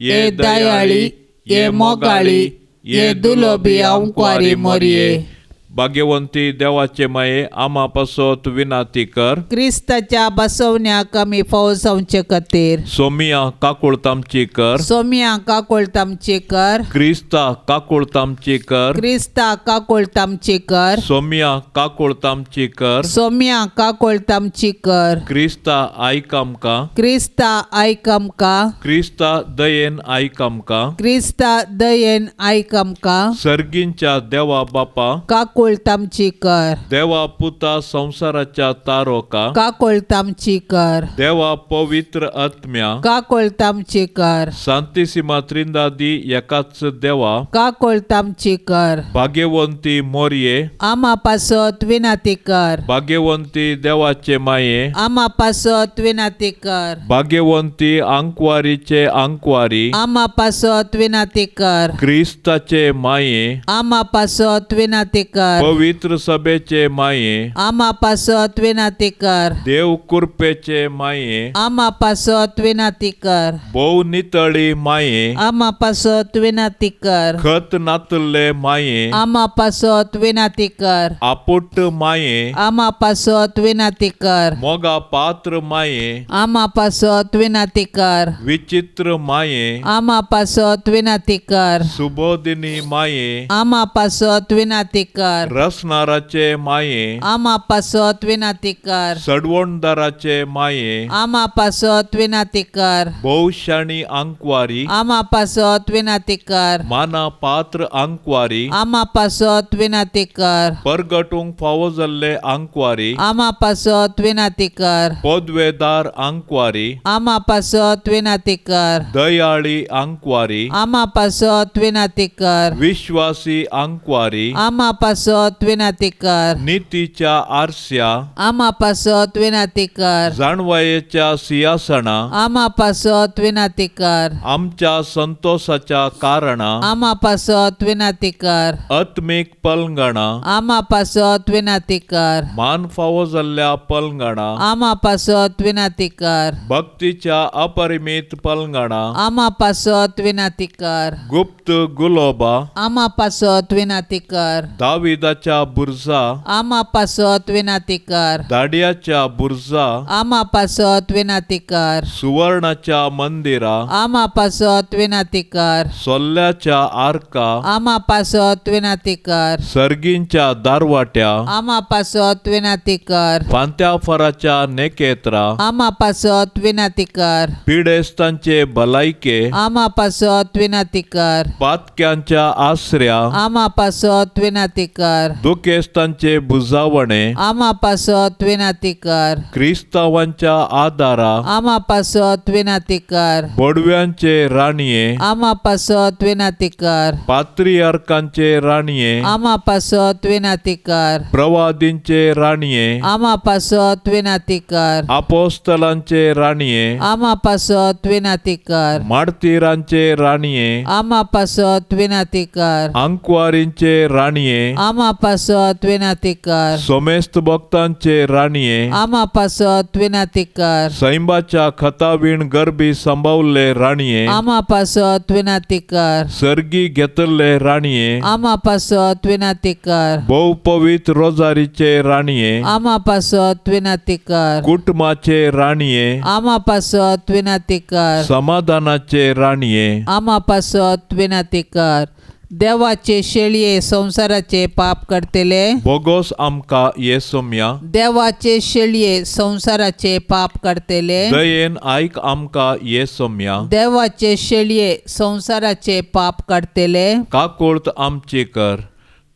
ये दयाळी, ये मोगाळी, ये दुलोबी आंकवारी मोरये. भाग्यवंती देवाचे माये, आमा पासत विनाती कर. क्रिस्ताच्या बसवण्याक आमी फावो जावचे खातीर. सोमिया काकुळत आमची कर. सोमिया काकुळत आमची कर. क्रिस्ता काकुळत आमची कर. क्रिस्ता काकुळत आमची कर. सोमिया काकुळत आमची कर. सोमिया काकुळत आमची कर. क्रिस्ता आयक आमकां. क्रिस्ता आयक आमकां. क्रिस्ता दयेन आयक आमकां. क्रिस्ता दयेन आयक आमकां. सर्गींच्या देवा बापा, काकुळत आमची कर. देवा पुता संवसाराच्या तारोका, काकुळत आमची कर. देवा पवित्र आत्म्या, काकुळत आमची कर. सांतिसिमा त्रिंदादी एकाच देवा, काकुळत आमची कर. भाग्यवंती मोरये, आमा पासत विनाती कर. भाग्यवंती देवाचे माये, आमा पासत विनाती कर. भाग्यवंती आंकवारीचे आंकवारी, आमा पासत विनाती कर. क्रिस्ताचे माये, आमा पासत विनाती कर. पवित्र सभेचे माये, आमा पासत विनाती कर. देव कृपेचे माये, आमा पासत विनाती कर. भोव नितळी माये, आमा पासत विनाती कर. खत नातल्ले माये, आमा पासत विनाती कर. आपुट माये, आमा पासत विनाती कर. मोगा पात्र माये, आमा पासत विनाती कर. विचित्र माये, आमा पासत विनाती कर. सुबोधिनी माये, आमा पासत विनाती कर. रसनाराचे माये, आमा पासत विनाती कर. सडवणदाराचे माये, आमा पासत विनाती कर. भोवशाणी आंकवारी, आमा पासत विनाती कर. माना पात्र आंकवारी, आमा पासत विनाती कर. परगटूंक फावो जाल्ले आंकवारी, आमा पासत विनाती कर. पदवेदार आंकवारी, आमा पासत विनाती कर. दयाळी आंकवारी, आमा पासत विनाती कर. विश्वासी आंकवारी, आमा पासत विनाती कर. नितीच्या आरस्या, आमा पासत विनाती कर. जाणवायेच्या सिंहासना, आमा पासत विनाती कर. आमच्या संतोषाच्या कारणा, आमा पासत विनाती कर. आत्मीक पलंगणा, आमा पासत विनाती कर. मान फावो जाल्ल्या पलंगणा, आमा पासत विनाती कर. भक्तीच्या अपरिमीत पलंगणा, आमा पासत विनाती कर. गुप्त गुलोबा, आमा पासत विनाती कर. दाविदाच्या बुरजा, आमा पासत विनाती कर. दाडियाच्या बुरजा, आमा पासत विनाती कर. सुवर्णाच्या मंदिरा, आमा पासत विनाती कर. सोल्ल्याच्या आर्का, आमा पासत विनाती कर. सर्गींच्या दारवाट्या, आमा पासत विनाती कर. फांत्याफराच्या नेकेत्रा, आमा पासत विनाती कर. पिडेस्तांचे भलायके, आमा पासत विनाती कर. पातक्यांच्या आसऱ्या, आमा पासत विनाती कर. दुखेस्तांचे बुजावणे, आमा पासत विनाती कर. क्रिस्तावांच्या आदारा, आमा पासत विनाती कर. बडव्यांचे राणये, आमा पासत विनाती कर. पात्रियार्कांचे राणये, आमा पासत विनाती कर. प्रवादींचे राणये, आमा पासत विनाती कर. आपोस्तलांचे राणये, आमा पासत विनाती कर. मार्तीरांचे राणये, आमा पासत विनाती कर. आंकवारींचे राणये, आमा पासत विनाती कर. सोमेस्त भक्तांचे राणये, आमा पासत विनाती कर. सैंबाच्या खतावीण गरबी सांबावल्ले राणये, आमा पासत विनाती कर. सर्गी घेतल्ले राणये, आमा पासत विनाती कर. भोव पवित्र रोजारीचे राणये, आमा पासत विनाती कर. कुटुंबाचे राणये, आमा पासत विनाती कर. समाधानाचे राणये, आमा पासत विनाती कर. देवाचे शेळये संवसाराचे पाप करतले, बोगोस आमकां ये सोम्या। देवाचे शेळये संवसाराचे पाप करतले, दयेन आयक आमकां ये सोम्या। देवाचे शेळये संवसाराचे पाप करतले, काकुळत आमची कर।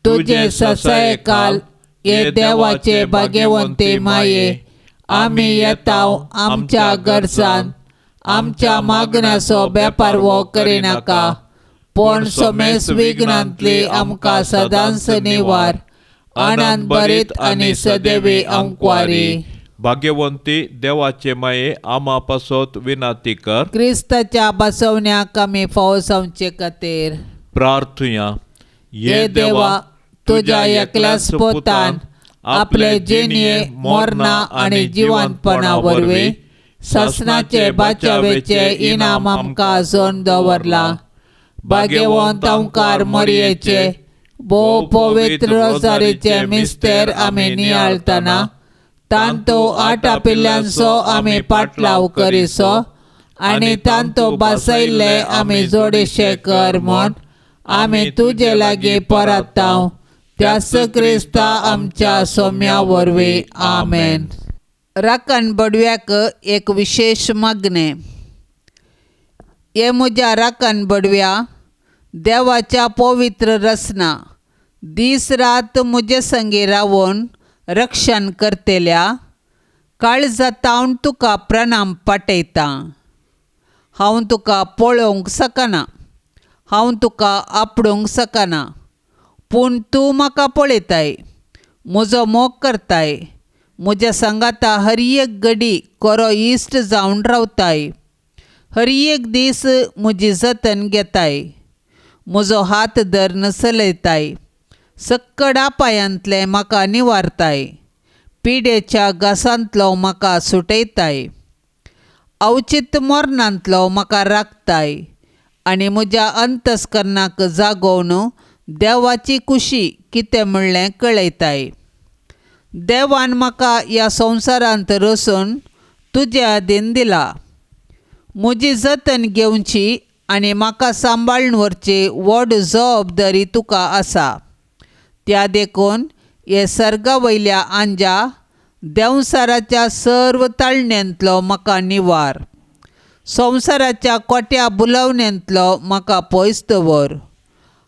तुजे ससायकाल ये देवाचे भाग्यवंते माये, आमी येताव आमच्या गरजान, आमच्या मागण्याचो बेपारवो करिनाका, पूण समेस विघ्नांतली आमकां सदांच निवार। आनंद भरीत आनी सदैवी अंकवारी। भाग्यवंती देवाचे माये, आमा पासत विनाती कर। क्रिस्ताच्या बसवण्याक आमी फावो जावचे खातीर प्रार्थुया। हे देवा, तुज्या एकल्याच पुतान आपले जिणये मरणा आनी जिवंतपणा वरवीं सासणाचे बाचावेचे इनाम आमकां आजोवन दवरलां। भाग्यवंत अंकार मरयेचे भोव पवित्र रोजारीचे मिस्तेर आमी नियाळतना तांतो आटापिल्ल्यांचो आमी पाटलाव करिसो आनी तांतो बसयल्ले आमी जोडीशे कर म्हूण आमी तुजे लागीं परताव त्याच क्रिस्ता आमच्या सोम्या वरवीं। आमेन। राखण बडव्याक एक विशेश मागणें। हे म्हज्या राखण बडव्या, देवाच्या पवित्र रचना दीस रात म्हजे संगी रावन रक्षण करतल्या काळजा तावन तुका प्रणाम पाठयतां। हांव तुका पळोवंक शकना, हांव तुका आपडूंक शकना, पूण तूं म्हाका पळयताय, म्हजो मोग करताय, म्हज्या सांगाता हर एक घडी खरो इश्ट जावन रावताय, हर एक दीस म्हजी जतन घेताय, म्हजो हात धरून चलयताय, सक्कड पायांतलें म्हाका निवारताय, पिडेच्या घासांतलो म्हाका सुटयताय, अवचीत मरणांतलो म्हाका राखताय आनी म्हज्या अंतस्करणाक जागोवन देवाची खुशी कितें म्हणलें कळयताय। देवान म्हाका ह्या संवसारांत रसून तुजे अधीन दिला। म्हजी जतन घेवची आनी म्हाका सांबाळून व्हरची व्हड जबाबदारी तुका आसा। त्या देखून हे सर्गा वयल्या आंजा देंवसाराच्या सर्व ताळण्यांतलो म्हाका निवार, संवसाराच्या कोट्या बुलवण्यांतलो म्हाका पयस दवर।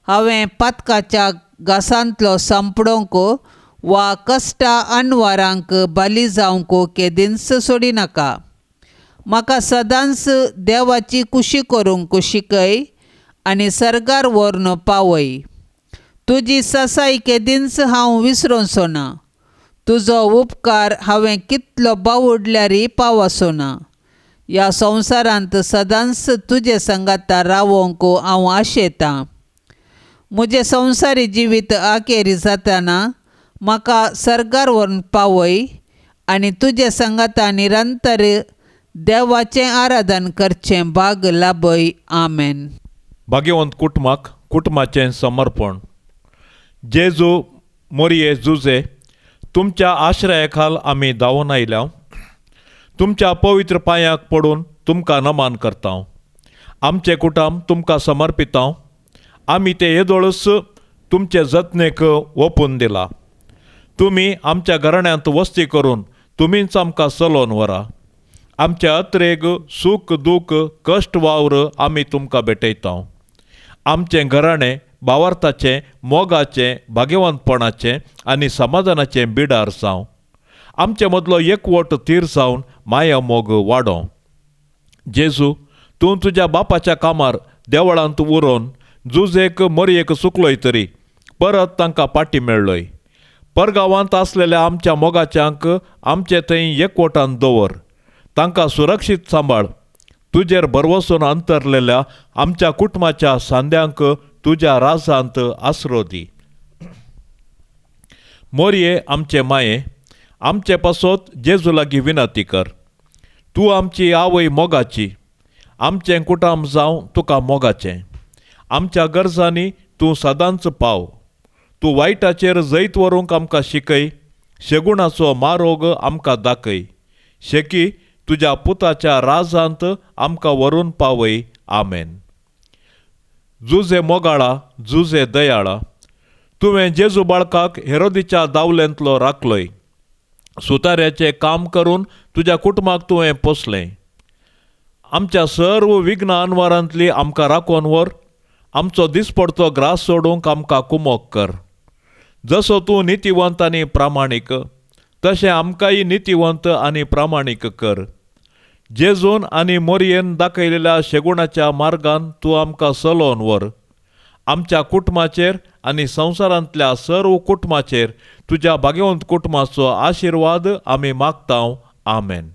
हांवें पातकाच्या घासांतलो सांपडोवंक वा कश्टा अनवारांक बली जावंक केदींच सोडिनाका। म्हाका सदांच देवाची खुशी करूंक शिकय आनी सर्गार व्हरून पावय। तुजी ससाय केदींच हांव विसरोचो ना, तुजो उपकार हांवें कितलो बावुडल्यारय पावसो ना। ह्या संवसारांत सदांच तुजे सांगाता रावोंक हांव आशेतां। म्हजें संवसारी जिवीत आखेरी जातना म्हाका सर्गार व्हरून पावय आनी तुजे सांगाता निरंतर देवाचें आराधन करचें भाग लाभय। आमेन। भाग्यवंत कुटुंबाक कुटुंबाचें समर्पण। जेजू मोरये जुजे, तुमच्या आश्रया खाल आमी धांवून आयल्या, तुमच्या पवित्र पांयाक पडून तुमकां नमन करता। आमचें कुटुंब तुमकां समर्पिता, आमी तें येदोळच तुमचे जतनेक ओपून दिला। तुमी आमच्या घराण्यांत वस्ती करून तुमीच आमकां चलोवन व्हरा। आमच्या अत्रेग सूख दूख कश्ट वावर आमी तुमकां भेटयता। आमचें घराणें भावार्थाचें, मोगाचें, भाग्यवंतपणाचें आनी समाधानाचें बिडार जावं। आमचे मदलो एकवट थीर जावन माया मोग वाडोवं। जेजू, तूं तुज्या बापाच्या कामार देवळांत उरोवन जुजेक मरयेक सुकलोय तरी परत तांकां पाटी मेळ्ळोय। परगांवांत आसलेल्या आमच्या मोगाच्यांक आमचे थंय एकवटान दवर, तांकां सुरक्षीत सांबाळ। तुजेर भरवसून अंतरलेल्या आमच्या कुटुंबाच्या सांद्यांक तुज्या राजांत आसरो दी। मोरये आमचे माये, आमचे पासत जेजू लागीं विनंती कर। तूं आमची आवय मोगाची, आमचें कुटुंब जावं तुका मोगाचें। आमच्या गरजांनी तूं सदांच पाव। तूं वायटाचेर जैत व्हरूंक आमकां शिकय, शेगुणाचो मारोग आमकां दाखय। शेकी तुज्या पुताच्या राजांत आमकां व्हरून पावय। आमेन। जुजे मोगाळा, जुजे दयाळा, तुवें जेजू बाळकाक हेरोदीच्या दावलेंतलो राखलोय. सुताऱ्याचें काम करून तुज्या कुटुंबाक तुवें पोसलें. आमच्या सर्व विघ्न अनवारांतली आमकां राखून व्हर. आमचो दिसपडतो ग्रास सोडूंक आमकां कुमोक कर. जसो तूं नितीवंत आनी प्रामाणीक तशें आमकांय नितीवंत आनी प्रामाणीक कर. जेजून आनी मोरयेन दाखयलेल्या शेगुणाच्या मार्गान तूं आमकां चलोवन व्हर. आमच्या कुटुंबाचेर आनी संवसारांतल्या सर्व कुटुंबाचेर तुज्या भाग्यवंत कुटुंबाचो आशिर्वाद आमी मागता. आमेन.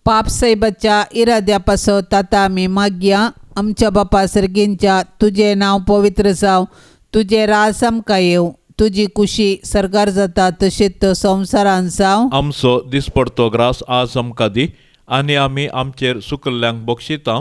पाप साहेबाच्या इराद्या पासत आतां आमी मागया. आमच्या बापा सर्गींच्या, तुजें नांव पवित्र जावं, तुजें राज आमकां येवं, तुजी कुशी सरकार जाता तशीच संवसारान जावं. आमचो दिसपडतो ग्रास आज आमकां दी आनी आमी आमचेर सुकल्ल्यांक बक्षिता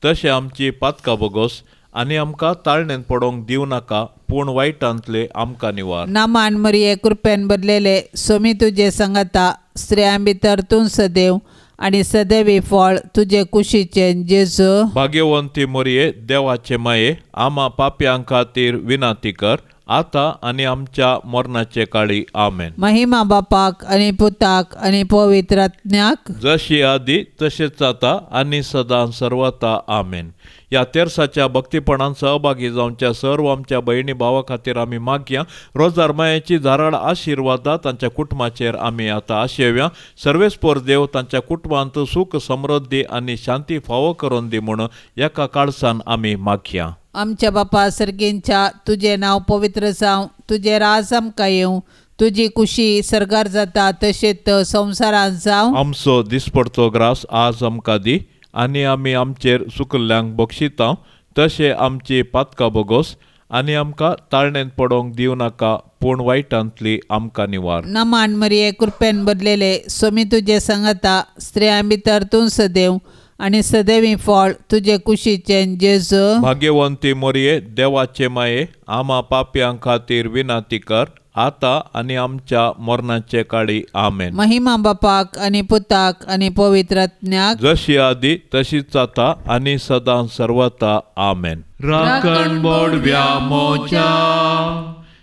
तशें आमची पातकां बोगोस आनी आमकां ताळणेंत पडोवंक दिवं नाका, पूण वायटांतले आमकां निवार. नामान मरिये, कृपेन बदलेले, सोमी तुजे सांगाता, स्त्रियां भितर तूं सदैव आनी सदैवी फळ तुजे कुशीचें जेजू. भाग्यवंती मोरये, देवाचे माये, आमा पापयां खातीर विनंती कर आतां आनी आमच्या मरणाचे काळी. आमेन. महिमा बापाक आनी पुताक आनी पवित्र आत्म्याक, जशी आदी तशेंच जाता आनी सदां सर्वता. आमेन. ह्या तेरसाच्या भक्तीपणान सहभागी जावच्या सर्व आमच्या भयणी भावा खातीर आमी मागया. रोजार मायेची धाराळ आशिर्वादा तांच्या कुटुंबाचेर आमी आतां आशेवया. सर्वेस्पोर देव तांच्या कुटुंबांत सूख समृद्धी आनी शांती फावो करून दी म्हूण एका काळसान आमी मागया. आमच्या बापा सर्गींच्या, तुजें नांव पवित्र जावं, तुजें राज आमकां येवं, तुजी कुशी सर्गार जाता तशेंच संवसारान जावं. आमचो दिसपडतो ग्रास आज आमकां दी आनी आमी आमचेर सुकल्ल्यांक बक्षिता तशें आमची पातकां बोगोस आनी आमकां ताळणेंत पडोवंक दिवं नाका, पूण वायटांतली आमकां निवार. नमान मरिये, कृपेन बदलेले, सोमी तुजे सांगाता, स्त्रियां भितर तूं सदैव आनी सदैवी फळ तुजे कुशीचें जेजू. भाग्यवंती मोरये, देवाचे माये, आमा पापयां खातीर विनंती कर आतां आनी आमच्या मरणाचे काळी. आमेन. महिमा बापाक आनी पुताक आनी पवित्र आत्म्याक, जशी आदी तशीच जाता आनी सदां सर्वता. आमेन. राखण बोडव्या मोच्या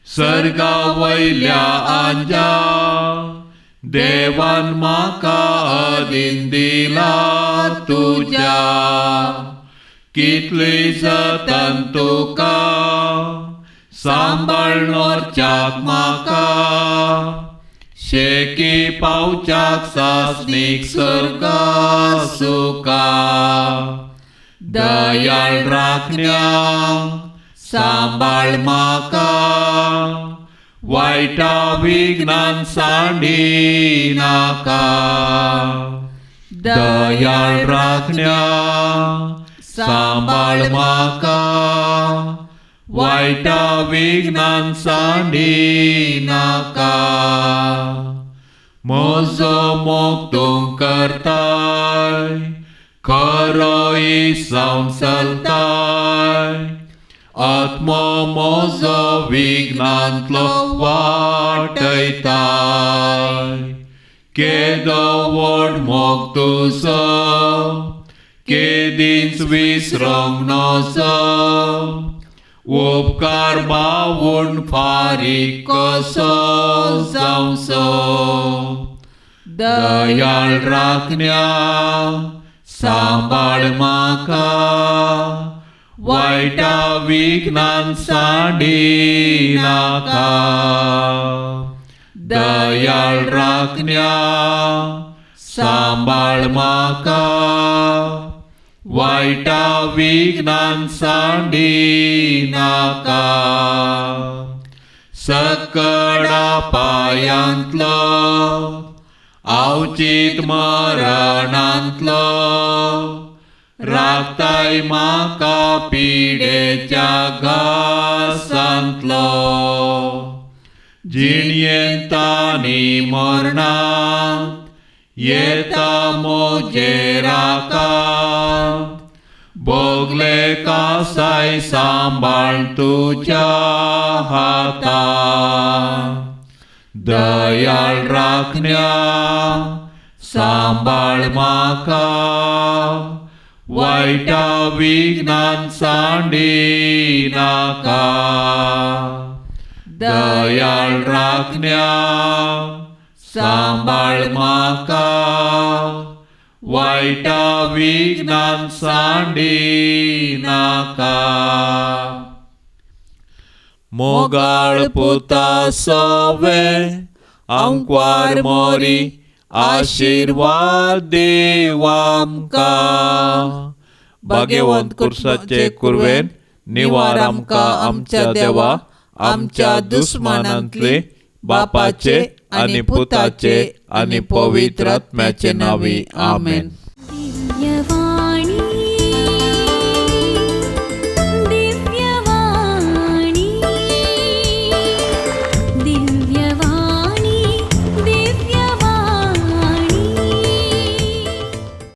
सर्गा वयल्या आंजा, देवान म्हाका अधीन दिला तुज्या, कितली जतन तुका सांबाळनोरच्याक म्हाका, शेकी पावच्याक सासणीक सर्गा सुका, दयाळ राखण्या सांबाळ म्हाका, वायटा विघ्नान सांडी नाका, दयाळ राखण्या सांबाळ म्हाका, वायटा विघ्नान सांडी नाका, म्हजो मोग तूं करताय, खरो इसांव चलताय, आत्मो म्हजो विघ्नांतलो वाटयताय, केदो व्हड मोग तुजो, केदींच विसरोंक नजो, उपकार बावून फारीक कसो जावचो, दयाळ राखण्या सांबाळ म्हाका, वायटा विघ्नान सांडी नाका, दयाळ राखण्या सांबाळ म्हाका, वायटा विघ्नान सांडी नाका, सकडा पायांतलो आवचीत मरणांतलो, राखताय म्हाका पिडेच्या घासांतलो, जिणयेंत आनी मरणांत येता म्हजे राखांत, भोगले कासाय सांबाळ तुज्या हातांत, दयाळ राखण्या सांबाळ म्हाका, वायटा विघ्नान सांडी नाका दयाळ राखण्या सांबाळ म्हाका वायटा विघ्नान सांडी नाका मोगाळ पुता सवे आंकवार मोरी आशिर्वाद देव आमकां भाग्यवंत कुर्साचे कुरवेन निवार आमकां आमच्या देवा आमच्या दुस्मानांतले बापाचे आनी पुताचे आनी पवित्र आत्म्याचे नांवी आमेन. दिव्यवाणी दिव्यवाणी दिव्यवाणी.